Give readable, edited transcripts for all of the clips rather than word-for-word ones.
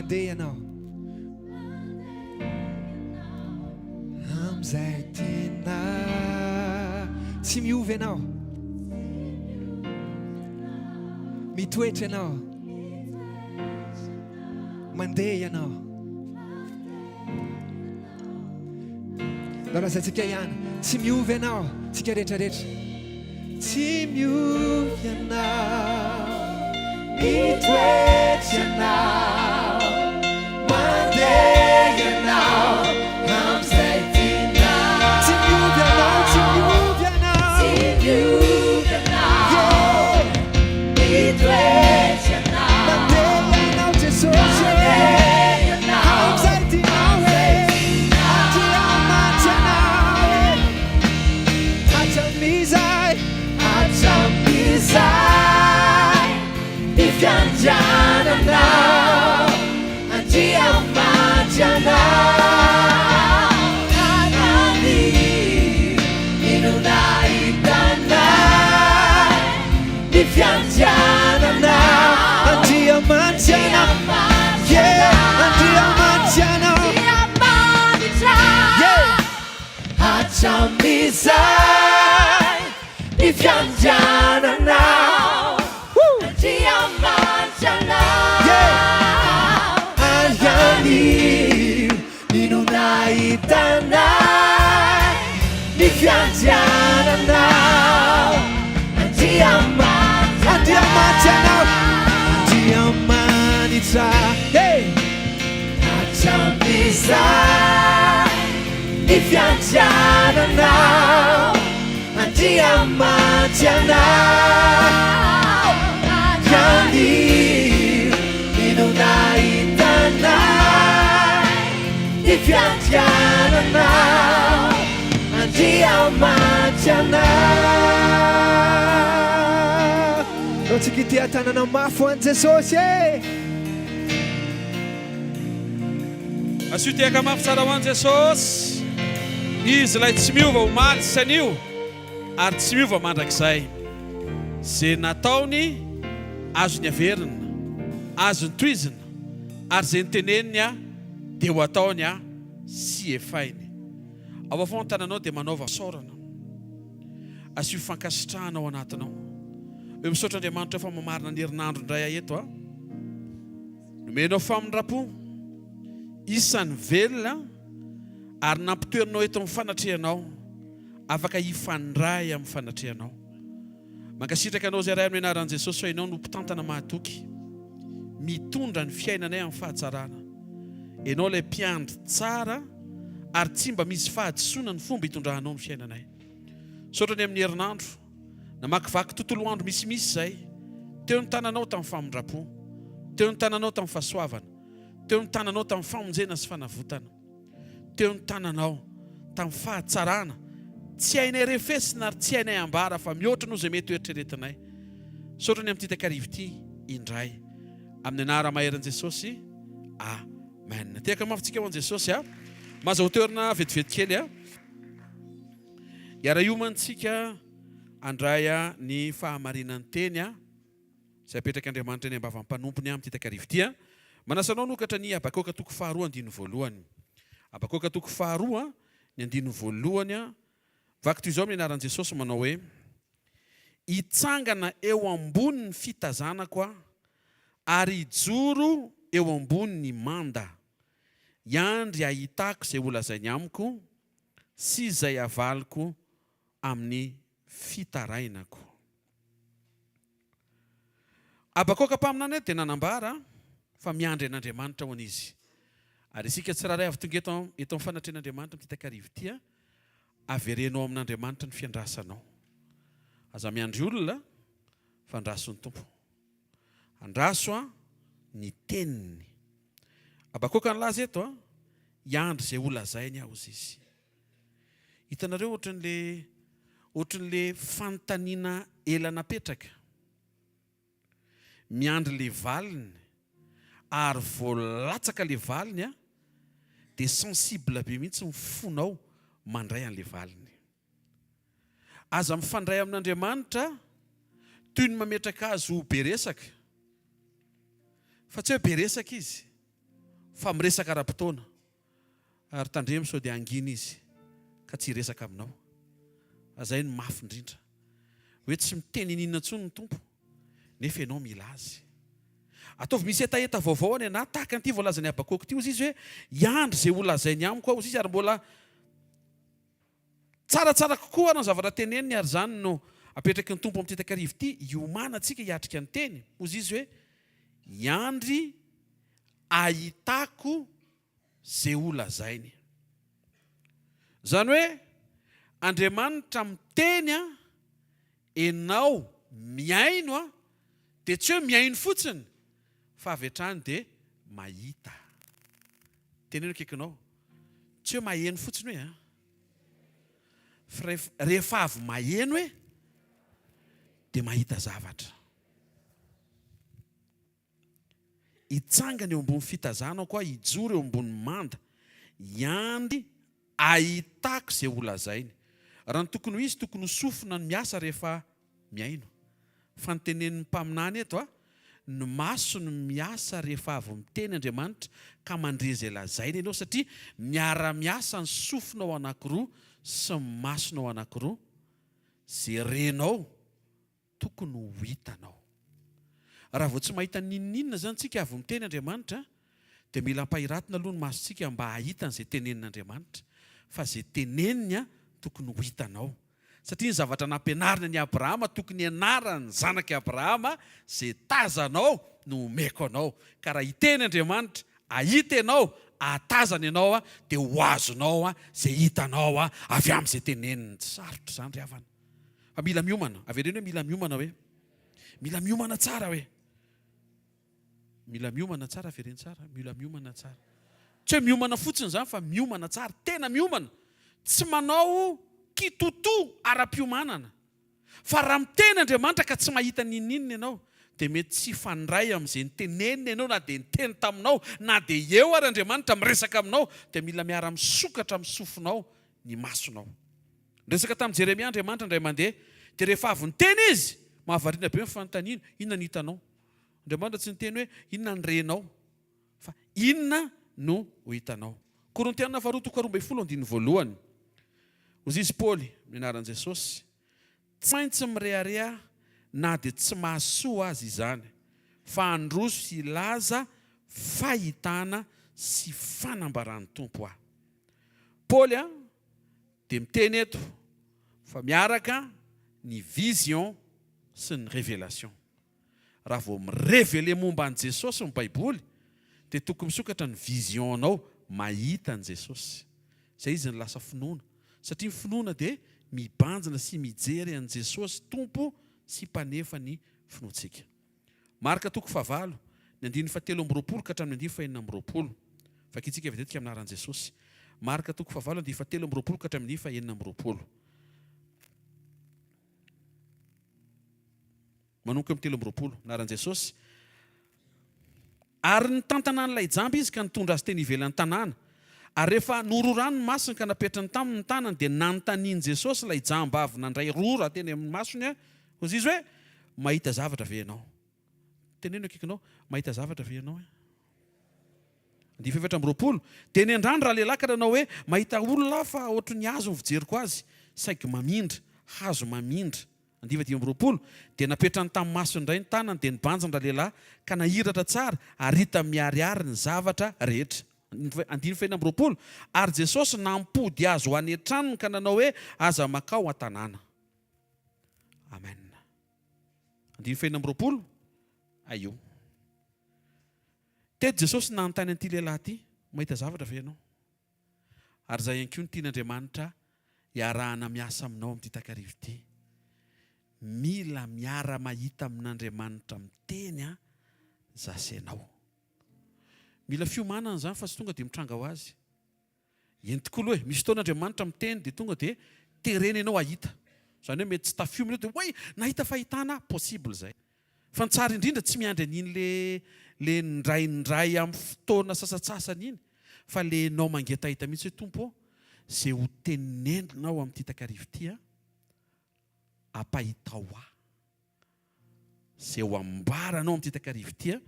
Mandeha ianao. Amin'izay tiana. Tsy miova ianao. Mitoetra ianao. Mandeha ianao. Ndao lazaintsika ihany, tsy miova ianao, tsika rehetra rehetra. Tsy miova ianao, mitoetra ianao, mandeha ianao amin'izay tianao. Tsy miova ianao, tsy miova ianao. Tsy miova ianao, mitoetra ianao. Mandeha ianao Jesosy. Mandeha ianao. Amin'izay tianao e. Andriamanitra anao e. Hatramin'izay. Hatramin'izay ny fiandriananao, Andriamanitra anao. Ananio ino nahitanay ny fiandriananao. Andriamanitra anao. Yeah, Andriamanitra anao. Andriamanitra. Yeah. Hatramin'izay ny fiandriananao, Andriamanitra anao. Yeah. Ary anio ino nahitanay ny fiandriananao, Andriamanitra Andriamanitra anao. Andriamanitra. Hey. Hatramin'izay ny fiandriananao, Andriamanitra anao. Anio ino nahitanay ny fiandriananao, Andriamanitra anao. Ndao tsika hiteha-tanana mafy ho an'i Jesosy e! Asio tehaka mafy tsara ho an'i Jesosy. Izy ilay tsy miova omaly sy anio ary tsy miova mandrakizay. Ze nataony azony averina, azony tohizina ary ze noteneniny dia ho ataony sy efainy. Ao afovoan'ny tananao dia manaova fisaorana. Asio fankasitrahana ao anatinao. Hoe misaotra Andriamanitra fa mamarina ny herinandro indray aho eto a. Nomenao famindram-po, isan'ny velona ary nampitoerinao eto amin'ny fanatrehanao, afaka hifandray amin'ny fanatrehanao. Mankasitraka anao izay Ray amin'ny anaran'i Jesosy fa Ianao no mpitantana mahatoky, mitondra ny fiainanay amin'ny fahatsarana. Ianao ilay mpiandry tsara ary tsy mba misy fahadisoana ny fomba itondranao ny fiainanay. Misaotra ny amin'ny herinandro. Namakivaky tontolo andro misimisy izay. Teo ny tananao tamin'ny famindram-po. Teo ny tananao tamin'ny fahasoavana. Teo ny tananao tamin'ny famonjena sy fanavotana. Teo ny tananao tamin'ny fahatsarana tsy hainay refesina ary tsy hainay ambara fa mihoatra noho izay mety ho eritreretinay. Misaotra ny amin'ity takariva ity indray. Amin'ny anara-maherin'i Jesosy. Amen. Tehaka mafy tsika ho an'i Jesosy a. Mahazo toerana vetivety kely a. Hiara-hiomantsika handray ny fahamarinan'ny Teny izay apetrak'Andriamanitra eny am-bavan'ny mpanompony amin'ity takariva ity. Manasa anao hanokatra ny Habakoka toko faharoa andininy voalohany. Habakoka toko faharoa, ny andininy voalohany. Vaky toy izao amin'ny anaran'i Jesosy manao hoe, Hitsangana eo ambonin'ny fitazanako aho, ary hijoro eo ambonin'ny manda. Hiandry hahitako izay holazainy amiko sy izay havaliko amin'ny fitarainako. Habakoka mpaminany dia nanambara fa miandry an'Andriamanitra hono izy. Ary isika tsirairay avy tonga eto eto amin'ny fanatrehan'Andriamanitra amin'ity takariva ity, avereno ao amin'Andriamanitra ny fiandrasanao. Aza miandry olona fa andraso ny Tompo. Andraso ny teniny. Habakoka nilaza eto, hiandry izay holazainy aho, hozy izy. Hitanareo ohatran'le ohatran'le fanontaniana ela napetraka. Miandry le valiny ary vao latsaka le valiny dia sensible be mihitsy ny fonao mandray an'le valiny. Aza mifandray amin'Andriamanitra toy ny mametraka azy ho be resaka. Fa tsy hoe be resaka izy. Fa miresaka ara-potoana. Ary tandremo sao dia hangina izy ka tsy hiresaka aminao. Fa izay no mafy indrindra. Hoe tsy miteny ininona intsony ny Tompo nefa ianao mila Azy. Ataovy misy hetaheta vaovao any anaty tahaka an'ity voalazan'i Habakoka ity hozy izy hoe hiandry izay holazainy amiko aho hozy izy ary mbola tsaratsara kokoa ary ny zavatra teneniny ary izany no apetraky ny Tompo amin'ity takariva ity hiomanantsika hiatrika ny teny hozy izy hoe hiandry ahitako ze ho lazainy. Zany hoe Andriamanitra miteny an, enao mihaino an, dia tsy hoe mihaino fotsiny fa avy hatrany dia mahita. Teneno akaikinao, tsy hoe maheno fotsiny hoe an, fa rehefa avy maheno hoe dia mahita zavatra. Hitsangana eo ambony fitazanako aho, hijoro eo ambony manda, hiandry ahitako izay holazainy. Raha ny tokony ho izy, tokony ho sofina ny miasa rehefa mihaino. Fa ny tenenin'ny mpaminany eto, ny maso no miasa rehefa avy miteny Andriamanitra ka mandre izay lazainy ianao, satria miara-miasa ny sofinao anankiroa sy ny masonao anankiroa, izay renao tokony ho hitanao. Raha vao tsy mahita n'inon'inona izany tsika avy miteny Andriamanitra dia mila ampahiratina aloha ny masontsika mba hahita an'izay tenenin'Andriamanitra fa izay teneniny tokony ho hitanao. Satria ny zavatra nampianariny an'i Abrahama tokony hianaran'ny zanak'i Abrahama izay tazanao no omeko anao. Ka raha hiteny Andriamanitra ahita ianao, ahatazana ianao dia ho azonao izay hitanao avy amin'izay teneniny. Tsy sarotra izany ry havana. Fa mila miomana. Avereno hoe mila miomana hoe. Mila miomana tsara hoe. Mila miomana tsara, avereno tsara. Mila miomana tsara. Tsy hoe miomana fotsiny izany fa miomana tsara, tena miomana. Tsy manao kitoto ara-piomanana. Fa raha miteny Andriamanitra ka tsy mahita n'inon'inona ianao, dia mety tsy hifandray amin'izay niteneniny ianao na dia niteny taminao, na dia eo ary Andriamanitra miresaka aminao, dia mila miara-misokatra amin'ny sofinao ny masonao. Niresaka tamin'i Jeremia Andriamanitra indray mandeha, dia rehefa avy niteny izy, mahavariana be ny fanontaniana, inona no hitanao? Andriamanitra tsy niteny hoe inona no renao, fa inona no ho hitanao? Korintiana faharoa toko 12 andininy voalohany. Hoy izy Paoly, amin'ny anaran'i Jesosy, Tsy maintsy mirehareha na dia tsy mahasoa aza izany, fa handroso sy hilaza fahitana sy fanambaran'ny Tompo aho. Paoly dia miteny eto fa miaraka ny vision sy ny révélation. Raha vao mi-reveler momba an'i Jesosy ny Baiboly dia tokony misokatra ny vision-nao mahita an'i Jesosy. Izay izy no lasa finoana. Satria ny finoana dia mibanjina sy mijery an'i Jesosy Tompo sy Mpanefa ny finoantsika. Marka toko fahavalo, ny andininy fahatelo amby 20 ka hatramin'ny andininy fahenina amby 20. Vakintsika vetivety amin'ny anaran'i Jesosy. Marka toko fahavalo, andininy fahatelo amby 20 ka hatramin'ny andininy fahenina amby 20. Manomboka amin'ny 23, anaran'i Jesosy. Ary nitantana an'ilay jamba izy ka nitondra azy teny ivelan'ny tanàna. Ary rehefa nororany ny masony ka napetrany taminy ny tanany, dia nanontanian'i Jesosy ilay jamba avy nandray rora teny amin'ny masony, hoy izy hoe, Mahita zavatra ve ianao? Teneno akaikinao, Mahita zavatra ve ianao? Andininy faha-24, Dia niandrandra ralehilahy ka nanao hoe, Mahita olona aho fa ohatry ny hazo ny fijeriko azy, saigy mamindra, hazo mamindra. Andiva 25, Dia napetrany tamin'ny masony indray ny tanany, dia nibanjina ralehilahy, ka nahiratra tsara, ary hita miharihary ny zavatra rehetra. Andininy faha-26, Ary Jesosy nampody azy ho any an-tranony ka nanao hoe, Aza mankao an-tanàna. Amen. Andininy faha-26, Aio. Teto Jesosy nanontany an'ity lehilahy ity, Mahita zavatra ve ianao? Ary izay ihany koa no tian'Andriamanitra hiarahana miasa aminao amin'ity takariva ity. Mila miara-mahita amin'Andriamanitra miteny an, za sy ianao. Mila fiomanana izany fa tsy tonga dia mitranga ho azy. Eny tokoa aloha e, misy fotoana Andriamanitra miteny dia tonga dia terena ianao hahita. Izany hoe mety tsy tafiomana eo dia oay, nahita fahitana aho, possible izay. Fa ny tsara indrindra tsy miandry an'iny le le indraindray amin'ny fotoana sasantsasany iny fa le enao mangetaheta mihitsy hoe Tompo ô, ze ho teneninao amin'ity takariva ity an, ampahitao ahy. Ze ho ambaranao amin'ity takariva ity an,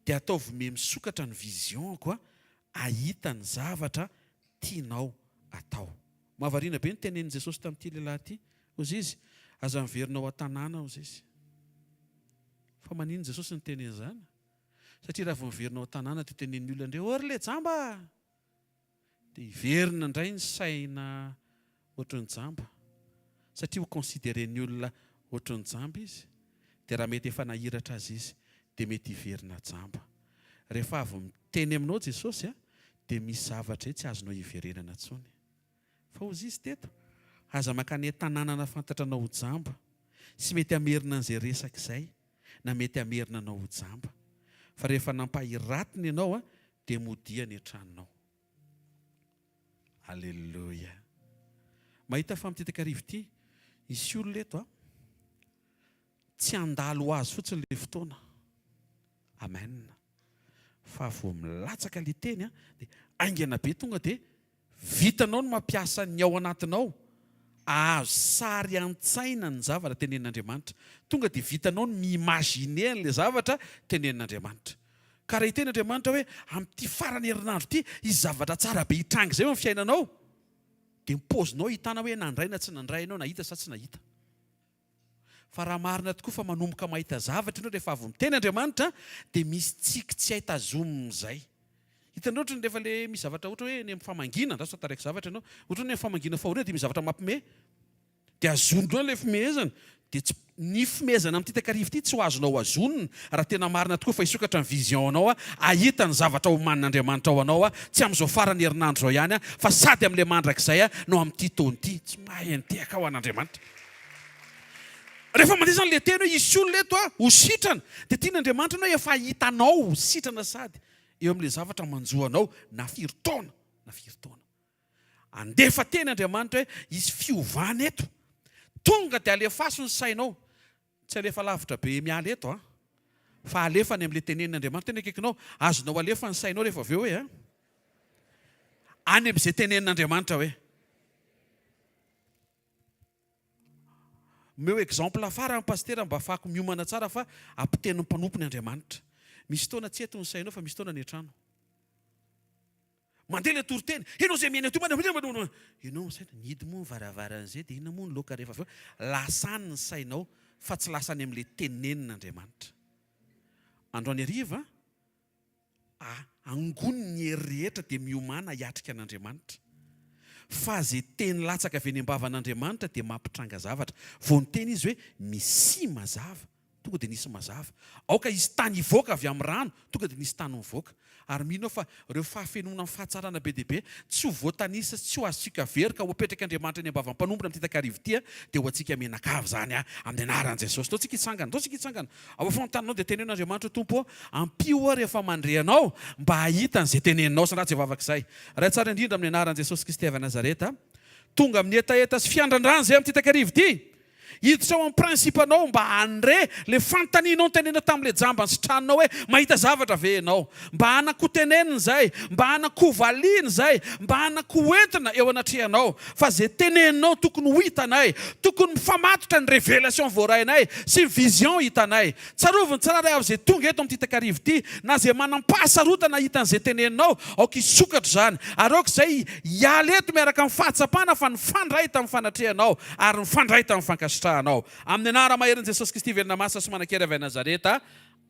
dia ataovy miha misokatra ny vision-ko an, hahita ny zavatra tianao atao. Mahavariana be ny tenenin'i Jesosy tamin'ity lehilahy ity. Hozy izy, Aza miverina ao an-tanàna, hozy izy. Fa maninona Jesosy niteny an'izany? Satria raha vao miverina ao an-tanàna dia tenenin'ny olona indray, Ô ry le jamba a! Dia hiverina indray ny saina ohatry ny jamba. Satria ho considerer-n'ny olona ohatry ny jamba izy. Dia raha mety efa nahiratra aza izy dia mety hiverina jamba. Rehefa avy miteny aminao Jesosy dia misy zavatra izay tsy azonao hiverenana intsony. Fa hozy izy teto, aza mankany an-tanàna nahafantatra anao ho jamba sy mety hamerina an'izay resaka izay na mety hamerina anao ho jamba. Fa rehefa nampahiratiny ianao dia modia any an-tranonao. Aleloia. Mahita fa amin'ity takariva ity, hisy olona eto a, tsy handalo ho azy fotsiny ilay fotoana. Amen. Fa vao milatsaka ilay teny a, dia haingana be tonga dia Vitanao ny mampiasa ny ao anatinao ahazo sary an-tsaina ny zavatra tenenin'Andriamanitra. Tonga dia vitanao ny mi-imaginer an'ilay zavatra tenenin'Andriamanitra. Ka raha hiteny Andriamanitra hoe amin'ity faran'ny herinandro ity hisy zavatra tsara be hitranga izay eo amin'ny fiainanao, dia ny paozinao ahitana hoe nandray na tsy nandray ianao, nahita sa tsy nahita. Fa raha marina tokoa fa manomboka mahita zavatra ianao rehefa avy miteny Andriamanitra dia misy tsiky tsy hay tazomina izay. Hitanao ohatry ny rehefa le misy zavatra ohatra hoe eny amin'ny famangiana, andraso tantaraiko zavatra ianao, ohatra hoe eny amin'ny famangiana fahoriana dia misy zavatra mampime dia azonao ilay fimehezana dia tsy ny fimehezana amin'ity takariva ity tsy ho azonao azonina raha tena marina tokoa fa hisokatra ny vision anao hahita ny zavatra omanin'Andriamanitra ho anao tsy amin'izao faran'ny herinandro izao ihany fa sady amin'ilay mandrakizay no amin'ity taona ity. Tsy mahay nitehaka ho an'Andriamanitra. Rehefa mandeha izany ilay teny hoe hisy olona eto ho sitrana, dia tian'Andriamanitra ianao efa hahita anao ho sitrana sady eo amin'ilay zavatra manjo anao na firy taona na firy taona. Andefa teny Andriamanitra hoe hisy fiovana eto. Tonga dia alefaso ny sainao. Tsy alefa lavitra be miala eto an. Fa alefa any amin'ilay tenenin'Andriamanitra. Tena akaikinao. Azonao alefa ny sainao rehefa avy eo hoe an. Any amin'izay tenenin'Andriamanitra hoe. Omeo exemple farany Pasitera mba afahako miomana tsara fa ampiteny ny mpanompony Andriamanitra. Misy fotoana tsy eto ny sainao fa misy fotoana any an-trano. Mandeha ilay toriteny, ianao izay mihaino aty manao Ianao misaina, nihidy moa ny varavaran'izay dia inona moa ny loaka rehefa avy eo? Lasa any ny sainao fa tsy lasa any amin'ilay tenenin'Andriamanitra. Androany hariva A Angony ny hery rehetra dia miomàna hiatrika an'Andriamanitra. Fa izay teny latsaka avy eny am-bavan'Andriamanitra dia mampitranga zavatra. Vao niteny Izy hoe, Misia mazava, tonga dia nisy mazava. Aoka hisy tany hivoaka avy amin'ny rano, tonga dia nisy tany nivoaka. Ary mino aho fa ireo fahafenoana ny fahatsarana be dia be, tsy ho voatanisa sy tsy ho azontsika very ka ho apetrak'Andriamanitra eny am-bavan'ny mpanompony amin'ity takariva ity, dia ho antsika mianakavy izany amin'ny anaran'i Jesosy. Ndao tsika hitsangana, ndao tsika hitsangana. Ao afovoan-taninao dia teneno Andriamanitra, Tompo ô, ampio aho rehefa mandre Anao mba hahita an'izay teneninao. Sandratsy vavaka izay. Ray tsara indrindra amin'ny anaran'i Jesosy Kristy avy Nazareta, tonga amin'ny hetaheta sy fiandrandrana izay amin'ity takariva ity, hiditra ao amin'ny principe-nao mba handre ilay fanontanianao notenenina tamin'ilay jamba nisitranao hoe, mahita zavatra ve ianao? Mba hanan-kotenenina izay, mba hanan-kovaliana izay, mba hanan-koentina eo anatrehanao. Fa izay teneninao tokony ho hitanay, tokony mifamatotra ny révélation voarainay sy ny vision hitanay. Tsarovy ny tsirairay avy izay tonga eto amin'ity takariva ity, na izay manam-pahasarotana hita an'izay teneninao, aoka hisokatra izany, ary aoka izay hiala eto miaraka amin'ny fahatsapana fa nifandray tamin'ny fanatrehanao ary nifandray tamin'ny fankasitrahanao. Amin'ny anara-maherin'i Jesosy Kristy velona masina sy manan-kery avy any Nazareta.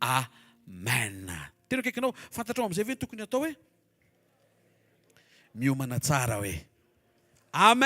Amen. Tena akaikinao, fantatrao amin'izay ve ny tokony hatao hoe? Miomana tsara hoe. Amen.